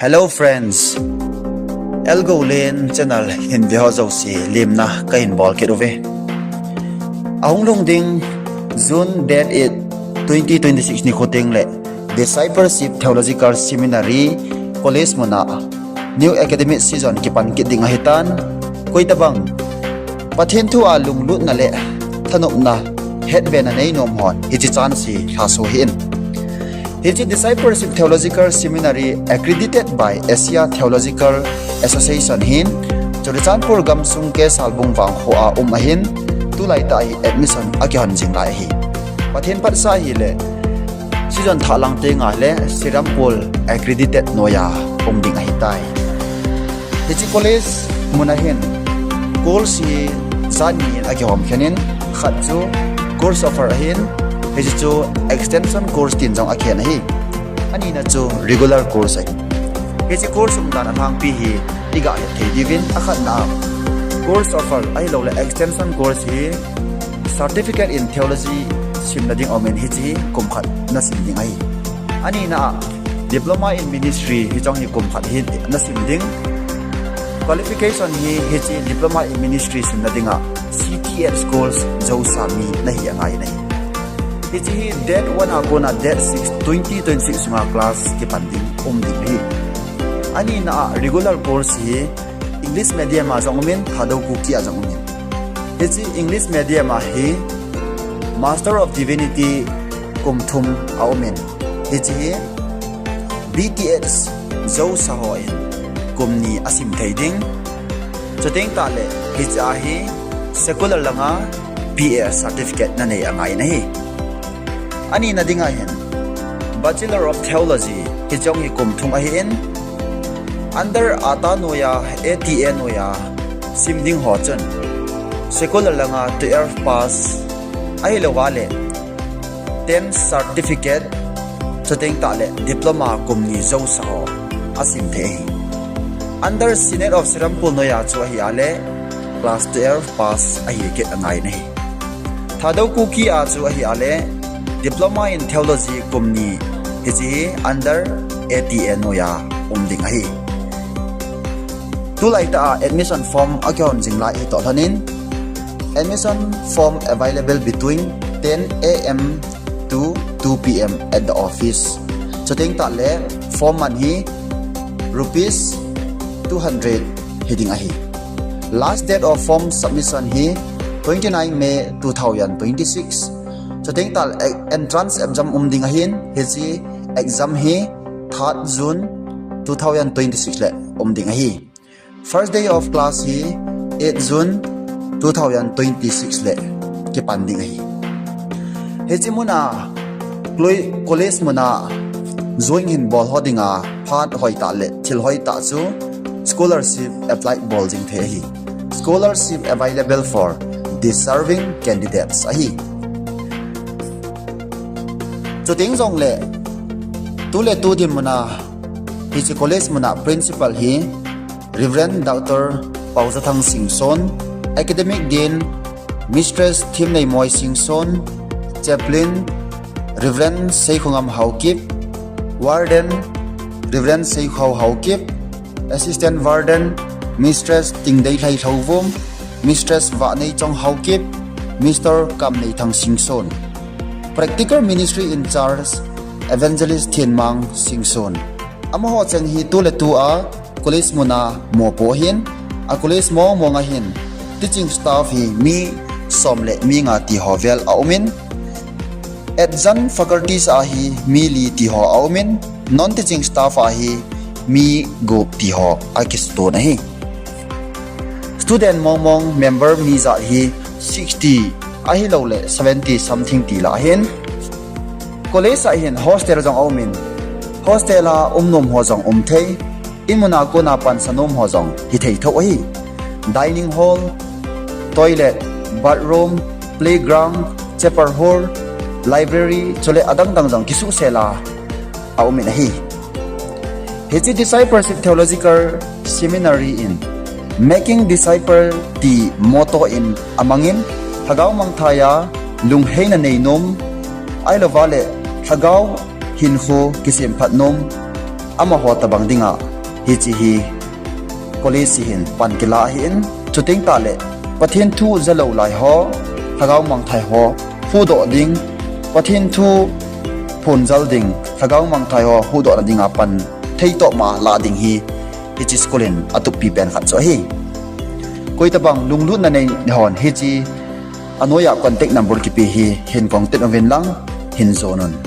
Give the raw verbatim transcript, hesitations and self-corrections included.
Hello friends, Elgo Len channel hin ve ho jouse lemna kahin bol kit uve. Ahung lhung ding June date eight, twenty twenty-six nikho teng le Discipleship Theological Seminary College muna new academic season kipan kit ding ahitan, koi tabang Pathen thu a lunglutna le thanopna hetbena nei nom hon hiche chance hi lhaso hih in. Hiche Discipleship Theological Seminary accredited by Asia Theological Association hin Churachandpur gamsung K. Salbung Vangkho a um ahin, tulai tah hi admission akihon jing lai ahi. Pathen phatsah ahile season thah lang teng le Serampore accredited noiya um ding ahitai. Hiche college muna hin course hi jat ni in akihom khen in, khat chu course offer ahin, hiche chu extension course tin jong akhen ahi. Anina chu regular course ahi. Hiche course umdan alhangpi hi iga het thei diuvin, akhatna a course offer ahilouleh extension course hi Certificate in Theology simna ding aumin, hiche hi kum khat nasim ding ahi. Anina a Diploma in Ministry, hiche jong hi kum khat hi nasim ding. Qualification hi hiche Diploma in Ministry simna dinga C T H course jousa mi nahi angai in ahi. Hiche hi date one a kona date six, twenty twenty-six sunga class kipan ding um ding ahi. Anina a regular course hi English medium a jong umin, Thadou Kuki a jong umin. Hiche English medium a hi Master of Divinity kum thum aumin, hiche hi B Th jousa hon kum ni asim thei ding. Chuteng tah le hiche a hi secular langa B A certificate nanei angai in ahi. Anina dinga hin Bachelor of Theology, hiche jong hi kum thum ahin, under A T A noiya, A T A noiya sim ding ho chun secular langa twelve pass ahilouva le ten certificate, chuteng tah le diploma kum ni jousa ho asim thei ahi. Under Synod of Serampore noiya chu ahi a le class twelve pass ahi kit angai in ahi. Thadou Kuki a chu ahi a le Diploma in Theology kum ni, hiche hi under A T A noiya um ding ahi. Tulai tah a admission form akihon jing lai ahi toh lhonin, admission form available between ten A M to two P M at the office. Chuteng tah le form man hi rupees two hundred hiding ahi. Last date of form submission hi twenty-nine May two thousand twenty-six. Chuteng tah le e-, entrance exam um ding ahin, hiche exam hi third June two thousand twenty-six le um ding ahi. First day of class hi eight June two thousand twenty-six le kipan ding ahi. Hiche muna, college muna join hin bol ho dinga phat hoitah le thil hoitah chu scholarship apply bol jing thei ahi. Scholarship available for deserving candidates ahi. Chuteng jongle, tu le tu dinmun a hiche college muna principal hi Reverend Doctor Paojathang Singson, Academic Dean Mistress Thimneimoi Singson, Chaplain Reverend Seikhongam Haokip, Warden Reverend Seikhao Haokip, Assistant Warden Mistress Tingdeilhai Lhouvum, Mistress Vahneichong Haokip, Mister Kamneithang Singson. Practical Ministry in Charge Evangelist Thenmang Singson. Amaho cheng hi tu le tu a college muna mopo ahin, a college mong mong a hin teaching staff hi mi som le mi nga ti ho vel aumin, adjunct faculties a hi mi li ti ho aumin, non-teaching staff a hi mi gup ti ho akisuto ahi. Student mong mong member mi jat hi sixty ahilouleh seventy something ti lah ahin. College a hin hostel jong aumin, hostel a um nom ho jong um thei. Inmun a kona pansa nom ho jong hithei tho ahi. Dining hall, toilet, bathroom, playground, chapel hall, library, chule adang dang jong kisuhsel a aumin ahi. Hiche Discipleship Theological Seminary in Making Disciple ti motto in amangin, lhagao mangthai a lungheina nei nom, ahilouva le lhagao hinkho kisemphat nom, amaho tabang dinga Hiche hi college hi hin pan kila ahin, chuteng tahle Pathen thu jalou lai ho, lhagao mangthai ho huhdoh ding, Pathen thu phongjal ding, lhagao mangthai ho huhdohna dinga pan theitop ma lah ding hi hiche school in atup pipen khat chu ahi. Koitobang lunglutna nei hon hiche anoiya contact number kipe hi hin contact uvin lang hin jon un.